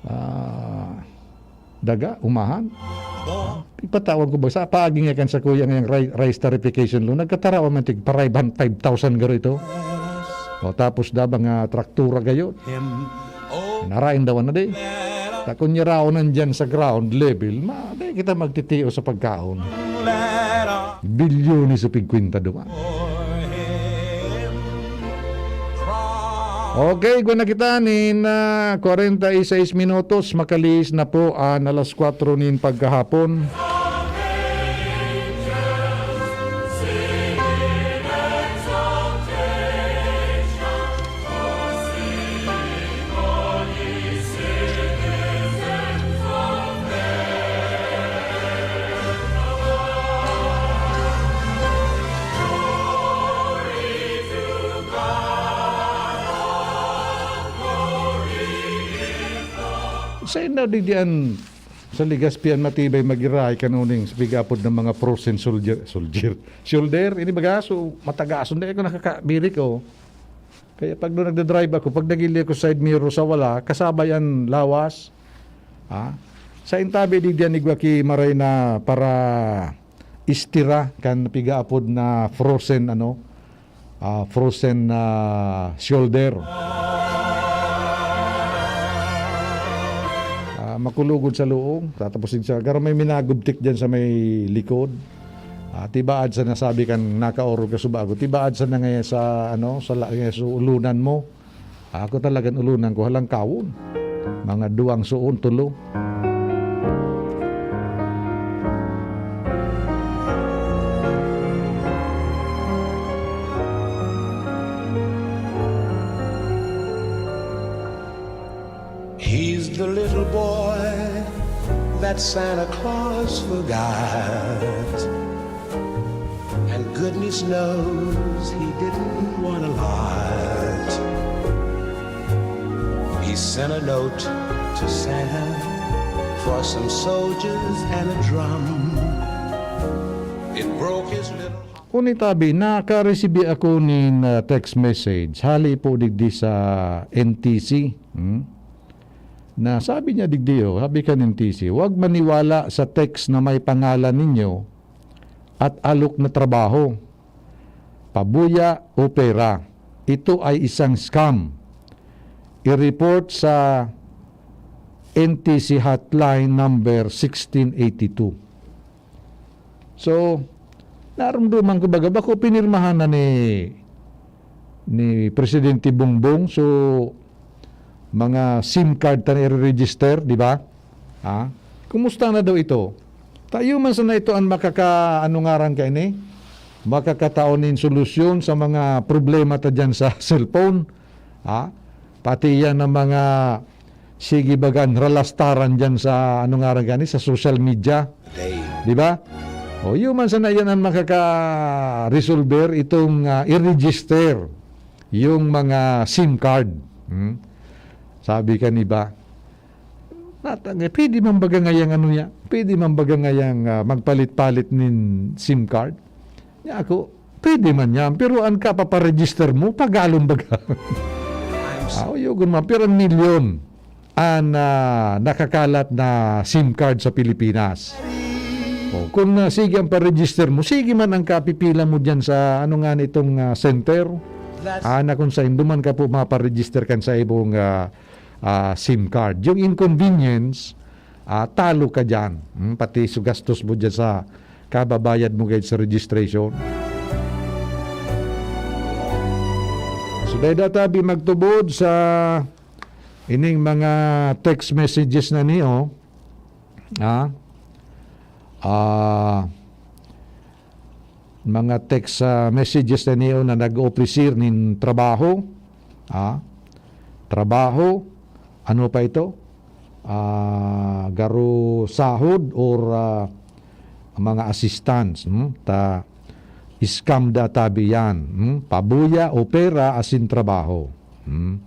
ah, daga, umahan. Ipatawan ko ba, sa paagi nga kan sa kuya ngayang ri-, rice tarification law, nagkatarawa man tig parayban five thousand garo ito. O, tapos da mga traktura gayon. Narain daw na di. Ta kun yaraon nandyan sa ground level, ma, di kita magtitiyo sa pagkaon. Bilyones sa pigkwenta duman. Okay, igwa na kita nin, ah, kwarenta y seis minutos. Makalihis na po an alas kwatro nin pagkahapon. Sa indaw digdi an sa Legazpi an matibay magirahay kan uning sa pig-apod ng mga frozen soldier, soldier, shoulder, ini baga, so, matagason, dai ko nakakabirik, oh. Kaya pag doon nagdadrive ako, pag nagili ako sa side mirror sa wala, kasabay ang lawas. Ha? Sa intabi, digdi an igwa ki maray na para istira kan pigaapod na frozen, ano, ah, frozen, ah, shoulder. Ah, makulugod sa luong, tatapos din sa, garo may minagubtik dyan sa may likod. Ah, tibaad sa nasabi kan nakaorog ka subago, tibaad sa na ngayon sa, ano, sa la-, ngayon sa ulunan mo. Ako talagang ulunan ko, halangkawon. Mga duwang suon, tulo. He's the little boy that Santa Claus forgot. And goodness knows he didn't want a lot. He sent a note to Santa for some soldiers and a drum. It broke his little heart. Kun itabi, nakaresibi ako nin, ah, text message. Hali po digdi sa N T C. Hmm? Na sabi niya digdi, oh, sabi kan N T C, "Huwag maniwala sa text na may pangalan ninyo at alok na trabaho. Pabuya o pera. Ito ay isang scam. I-report sa N T C hotline number sixteen eighty-two." So, narumduman ko baga, bako pinirmahan na ni, ni Presidente Bongbong. So, mga SIM card ta na i-register, di ba? Ha? Kumusta na daw ito? Tayo man sana ito an makaka-, ano ngaran kaini? Makakatao nin solusyon sa mga problema ta diyan sa cellphone. Ha? Pati yan ang mga, sige baga, ralastaran diyan sa, ano ngaran kaini, sa social media. Di ba? O, yun man sana yan ang makaka-resolver itong, ah, i-register yung mga SIM card. Hmm? Sabi ka ni ba? Natang-, pwede man baga ngayang ano niya? Pwede man baga ngayang, ah, magpalit-palit nin SIM card? Niya ako, pwede man yan, pero ang kapaparegister mo, pagalon baga. Ah, uyogon man, pero ang milyon an, ah, nakakalat na SIM card sa Pilipinas. O, kung, ah, sige ang paregister mo, sige man ang kapipila mo diyan sa, ano nga nitong, ah, center. Ah, na kung sa Induman ka po maparegister kan sa ibong, ah, ah, SIM card. Yung inconvenience, ah, talo ka diyan. Hmm, pati su gastos mo diyan sa kababayad mo gayud sa registration. So, dai da tabi magtubod sa ining mga text messages na niyo, ha? Ah, mga text, ah, messages na niyo na nag-ofrecer nin trabaho, ha? Trabaho, ano pa ito? Ah, garo sahod or, ah, mga assistance, hmm? Ta scam da tabi yan, hmm? Pabuya o pera asin trabaho. Hmm?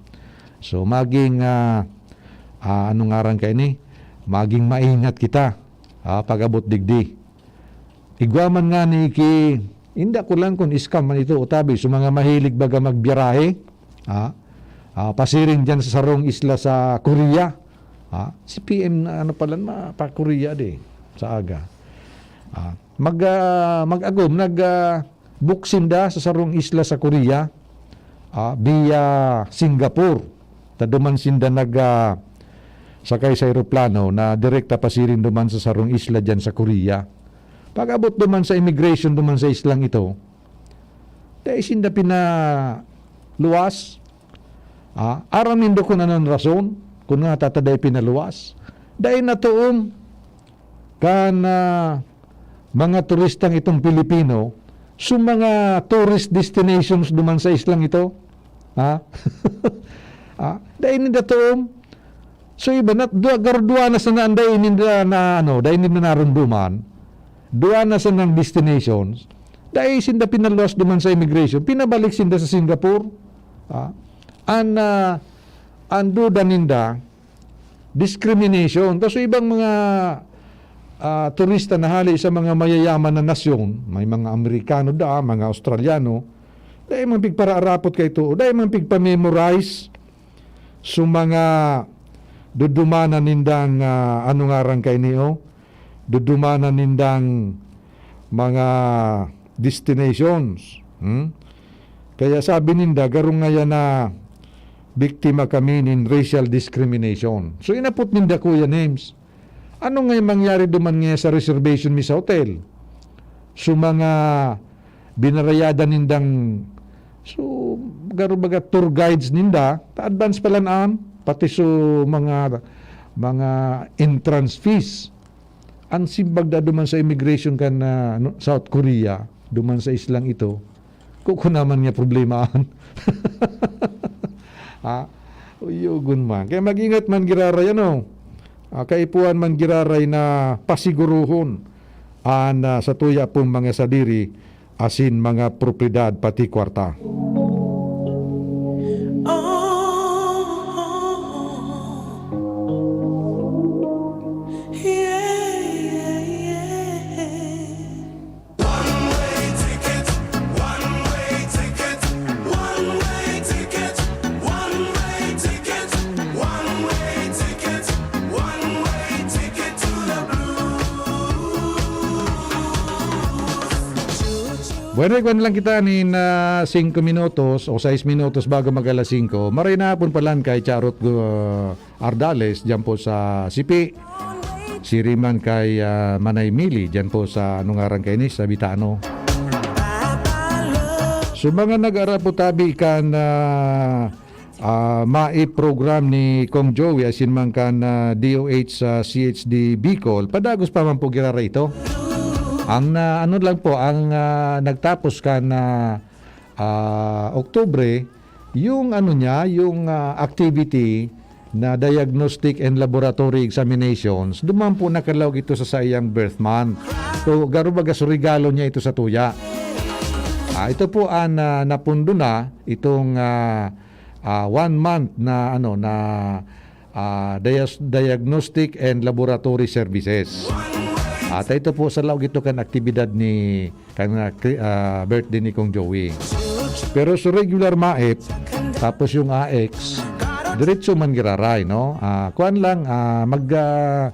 So, maging, ah, ah, ano ngaran kaini? Maging maingat kita, ah, pag-abot digdi. Igwa man ngani ki, inda ko lang kung scam man ito o tabi, so mga mahilig baga magbiyarahe, ah, ah, pasiring diyan sa sarong isla sa Korea. Ah, si P M na ano pala, ma-, pa Korea di, sa aga. Ah, mag, ah, mag-agom, nag, ah, book sinda sa sarong isla sa Korea, ah, via Singapore. Ta duman sinda nag, ah, sakay sa eroplano na direkta pasiring duman sa sarong isla diyan sa Korea. Pag-abot duman sa immigration duman sa islang ito, dai sinda pinaluwas. Ah, aram nindo kun ano an rason, kun ngata ta dai pinaluwas. Dai natuom kan, ah, mga turistang itong Pilipino, sa mga tourist destinations duman sa islang ito. Ha? Ah, dai ninda tuom. So, iba na, dua, garo dua na sana an dai ninda na, ano, dai ninda narumduman. Dua na sanang destinations. Dai sinda pinaluwas duman sa immigration. Pinabalik sinda sa Singapore. Ah, an, ah, an duda ninda, discrimination. Tas so ibang mga, ah, turista na hali sa mga mayayaman na nasyon, may mga Amerikano da, mga Australiano, dai man pigparaarapot kay too, dai man pigpa-memorize sa mga dudumanan nindang, ah, ano ngaran kaini, oh? Dudumanan nindang mga destinations. Hmm? Kaya sabi ninda, garo ngayan na biktima kami nin racial discrimination. So, inapot ninda, Kuya Nems, ano nga yung mangyari duman nga sa reservation mi sa hotel? So, mga binarayadan nindang, so, garo baga tour guides ninda, ta advance pa lang an, pati so mga, mga entrance fees. An simbag da duman sa immigration kan, ah, no, South Korea, duman sa islang ito, kukunaman nga problema an. Ha? Uyogon man. Kaya mag-ingat man giraray, ano? Ah, kaipuhan man giraray na pasiguruhon an, ah, sa tuya pong mga sadiri asin mga propiedad pati kwarta. Bueno, igwa na lang kita nin, ah, singko minutos o sais minutos bago mag alas singko. Maray na hapon palan kay Charot, ah, Ardales, diyan po sa Sipi. Siriman kay, ah, Manay Mili, diyan po sa, ano ngaran kaini, sa Bitano. So, mga nag-aarapot tabi kan, ah, ah, MAIP program ni Kong Joey, asin man kan, ah, D O H sa C H D Bicol, padagos pa man po giraray ito. Ang na, ano lang po, ang, ah, nagtapos kan, ah, ah, Oktubre, yung ano niya, yung, ah, activity na diagnostic and laboratory examinations, duman po nakalaog ito sa saiyang birth month. So, garo baga, so regalo niya ito sa tuya. Ah, ito po ang, ah, napundo na itong, ah, ah, one month na, ano, na, ah, dias-, diagnostic and laboratory services. At ito po sa laog ito kan aktibidad ni kan, ah, kri-, ah, birthday ni Kong Joey. Pero sa regular MAIP, tapos yung A X, diretso man giraray, no? Ah, kuwan lang, ah, mag, ah,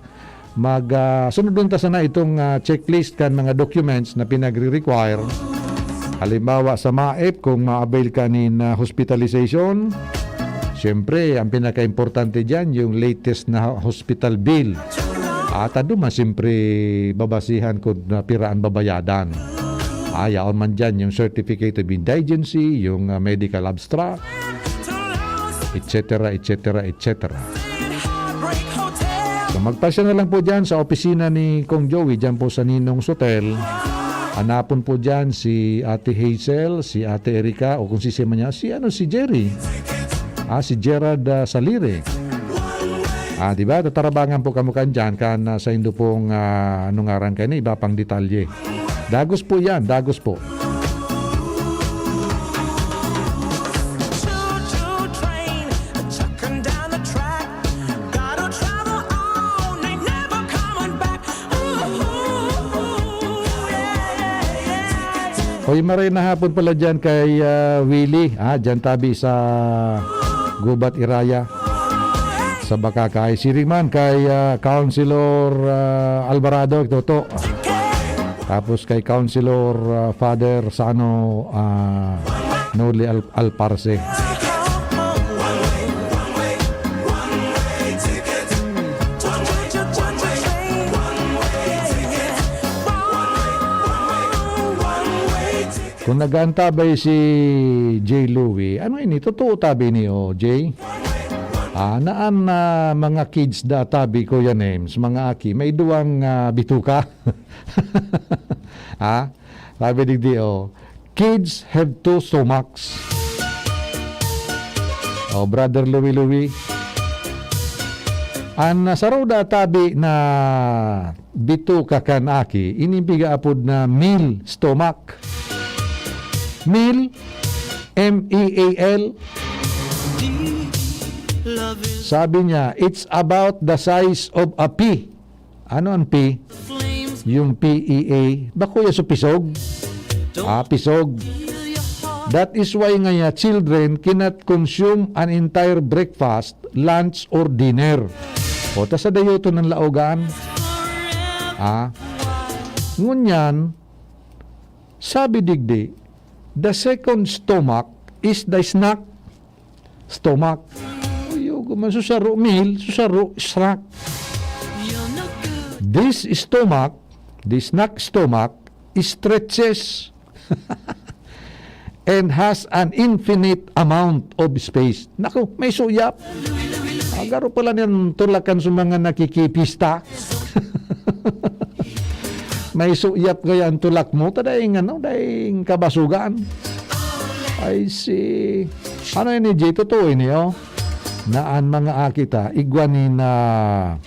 mag, ah, sunodon ta sana itong, ah, checklist kan mga documents na pinagre-require. Halimbawa, sa MAIP, kung ma-avail ka nin, ah, hospitalization, siyempre, ang pinaka-importante diyan, yung latest na hospital bill. At ano man, siyempre, babasihan kung na pira an babayadan. Ah, yaon man diyan yung certificate of indigency, yung, ah, medical abstract, et cetera, et cetera, et cetera. So, magpasya na lang po diyan sa opisina ni Kong Joey, diyan po sa Ninong's Hotel. Hanapon po diyan si Ate Hazel, si Ate Erica, o kung sisay man niya, si ano, si Jerry. Ah, si Gerard, ah, Salire. Ah, di ba? Tatarabangan po kamo kan diyan, kan, ah, saindo pong, ah, ano ngaran kayo, iba pang detalye. Dagos po yan, dagos po. Hoy, maray na hapon pala dyan kay, ah, Willie. Ah, dyan tabi sa Gubat Iraya. Sa Bacacay. Siring man kay, ah, Councilor, ah, Alvarado, Toto. Tapos kay Councilor, ah, Father Sano, ah, Noli Al-, Alparse. Kung nag-aantabay si J. Louie, ano ini? Totoo tabi ni, oh, Jay? Ah, naan na mga kids da tabi, Kuya Nems, mga aki, may duwang, ah, bituka. Ah, sabi digdi, oh, "Kids have two stomachs." Oh, Brother Louie Louie. An, ah, saro da tabi na bituka kan aki, ini pigaapod na meal stomach. Meal, M E A L. Sabi niya, "It's about the size of a pea." Ano ang pea? Yung P E A. Bako ya sa pisog? Ah, pisog. That is why ngaya children cannot consume an entire breakfast, lunch, or dinner. O, ta sa dayoton an laogan. Ah. Ngunyan, sabi digdi, the second stomach is the snack stomach. Uy, oh, man, susaro meal, susaro snack. This stomach, the snack stomach, stretches and has an infinite amount of space. Naku, may suyap. Agaro pala niyang tulakan sa mga nakikipista. May suyap kaya ang tulak mo? Ta daing ano, daing kabasugan. I see. Ano ini, Jay? Totoo ini, oh. Na an mga aki ta, igwa nin, ah,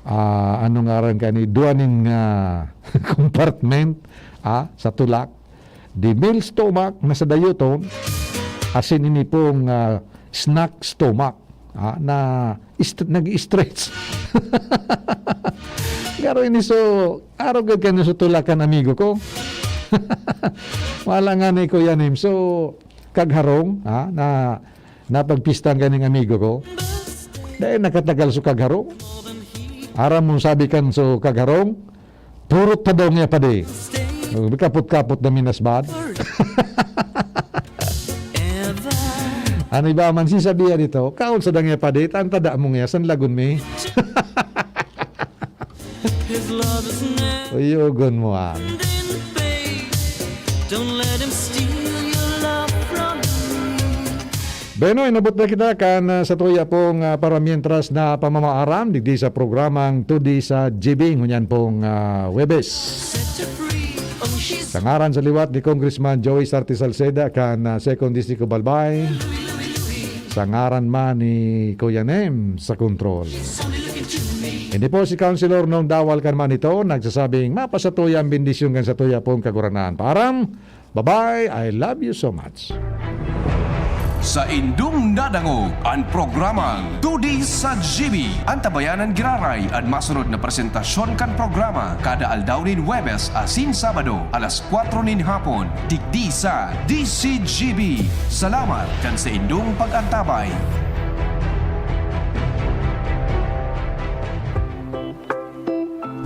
ah, ano ngaran ka ni? Duwa nin, ah, compartment, ah, sa tulak. The meal stomach na sa dayoton, asin ini pong, ah, snack stomach, ah, na ist-, nag-i-stretch. Garo ini so, arog gad kani so tulakan, amigo ko. Wala nga ni Kuya Nim. So, kagharong, ah, na napagpistan kaning amigo ko. Dahil nakatagal so kagharong. Aram mo sabi kan so kagharong, "Purot pa daw niya, padi." Oh, kapot-kapot na minasbad. Ano iba man si sabihan dito? Kaon sa dangya, padi, tan tada mo nga, san lagon mi? Uyogon mo, ah. Don't let him steal your love from me. Bueno, inabot na kita kan, ah, satuya pong, ah, para mientras na pamamaaram digdi sa programang Today sa G B ngunyan pong, ah, Huwebes. Sa ngaran sa liwat ni Congressman Joey Sarte Salceda kan, ah, Second District of Albay, sa ngaran man ni Kuya Nem sa kontrol. Hindi po si Councilor Nong Dawal kan Manito nagsasabing mapasatuya ang bendisyon kan satuya pong Kagurangnan. Paaram, bye-bye, I love you so much. Sa indong nadangog an programang Today sa G B. An tabayanan giraray an masunod na presentasyon kan programa kada aldaw nin Huwebes asin Sabado, alas kwatro nin hapon, digdi sa D C G B. Salamat kan sa indong pag-antabay.